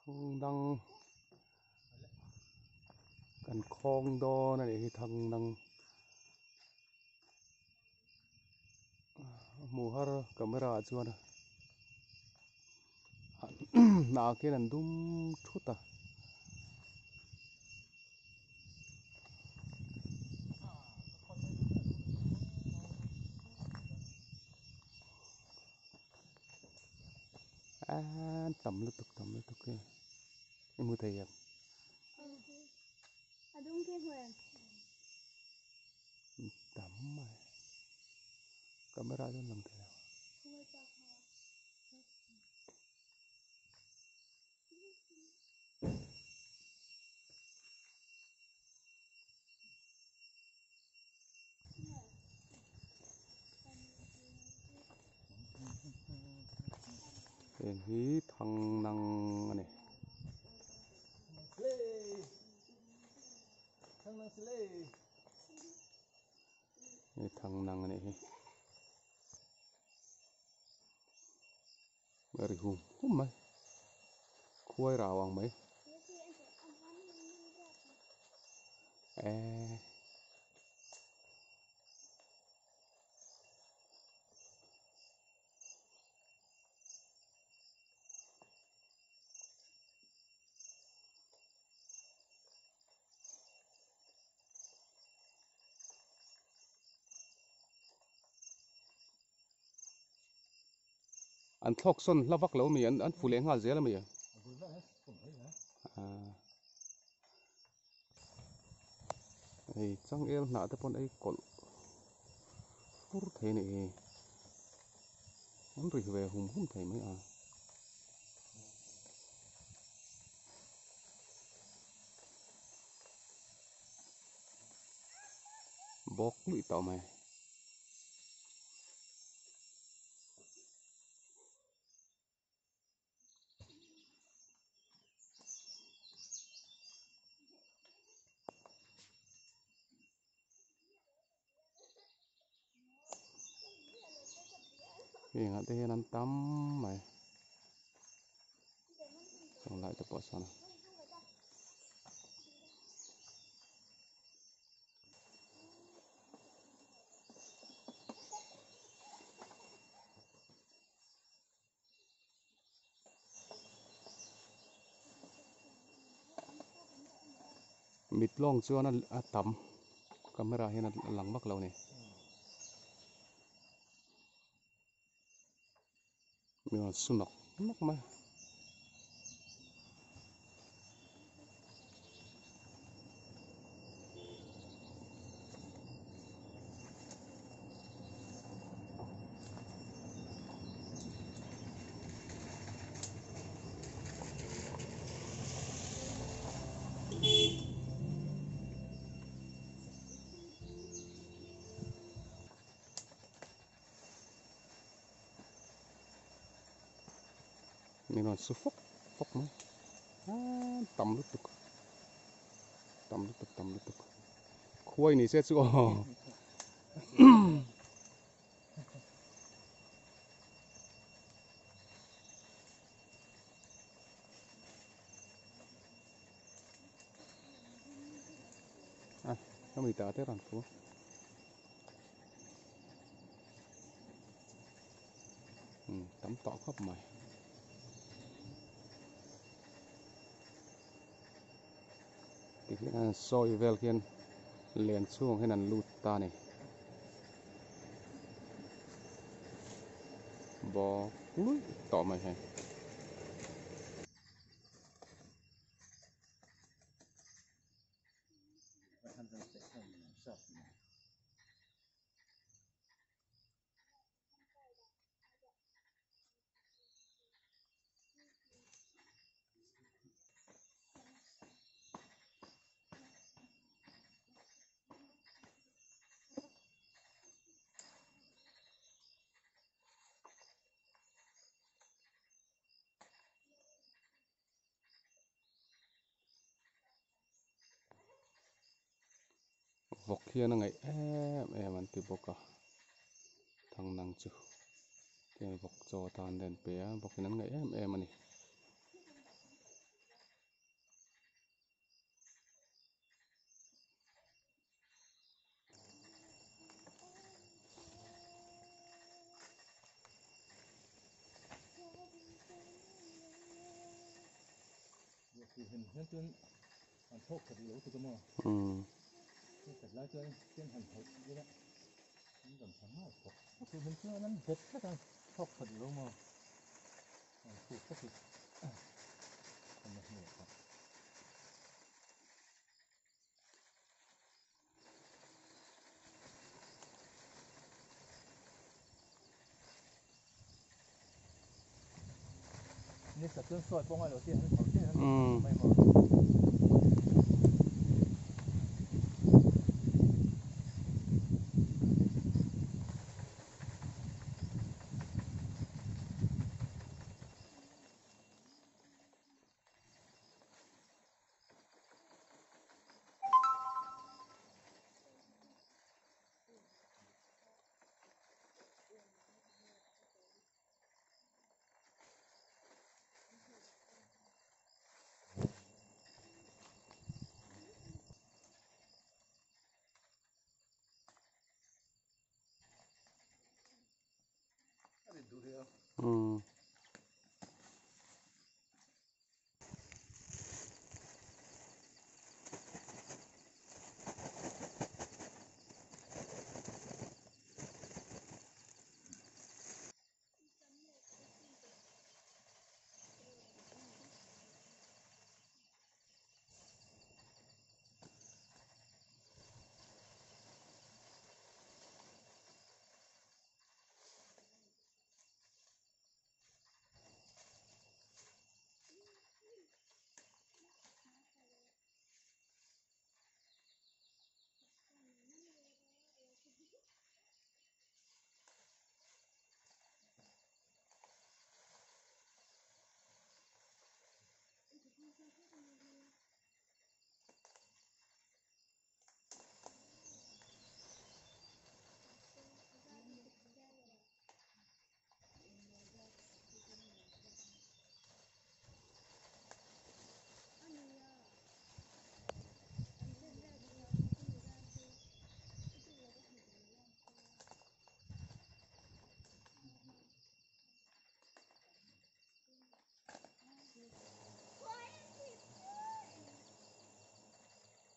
Thangdang kan khawng dawn a nih hi thangdang a hmuh har camera ah chuan hnah khian an dum thut a. An tam lutuk tam lutuk hi i hmu thei em? A dum khi hmu em? Tam mai. Camera chuan lang thei lo. Heng hi thang nang a ni. Hei thang nang a nih hi. A ri hum hum mai. Khuai rau ang mai. Eee. An thlawk sawn hla vak lo ami an fu leh nghal zel ami a hei changel hnah te pawn ei kawlh fur thei a nih hi an ri ve hum hum thei mai a. Bawk luih tawh mai. Heng ah te hian an tam mai tunlai te pawh sawn. Mit lawng chuan a tam camera hian a lang vak lo a ni. Mi rawn su nawk nawk mai. Min rawn su fawk fawk mai aaa tam lutuk tam lutuk tam lutuk khuai ni se chu aw a hemi tah te rawn fu. Tam tawh khawp mai. Tikhian an sawi vel khian len chhungah hian an lut ta a ni. Bawk luih tawh mai hei. Vawk hian a ngaih em em an ti bawk a thang nang chu tiang vawk chaw atan te an pe a vawk in an ngaih em em a ni.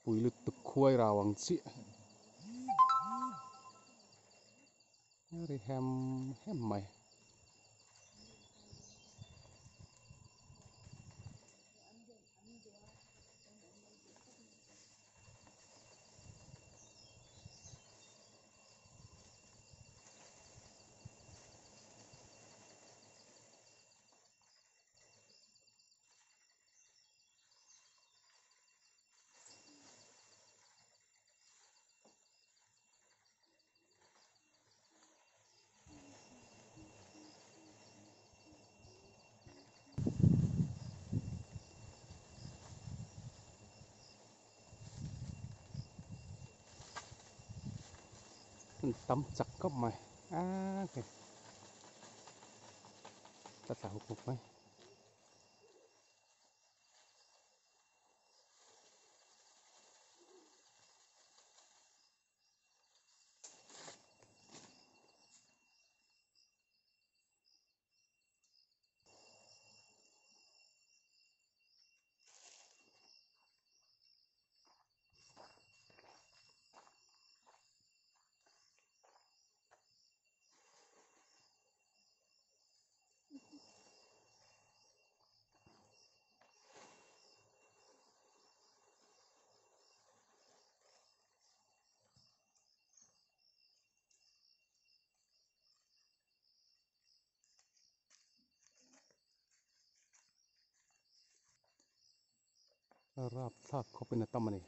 Pui lutuk khuai rau ang chiah ri hem hem mai. Tắm chặt gốc mày á kìa ta thả hụt hụt mày. Rap thak khawpin a tam a ni.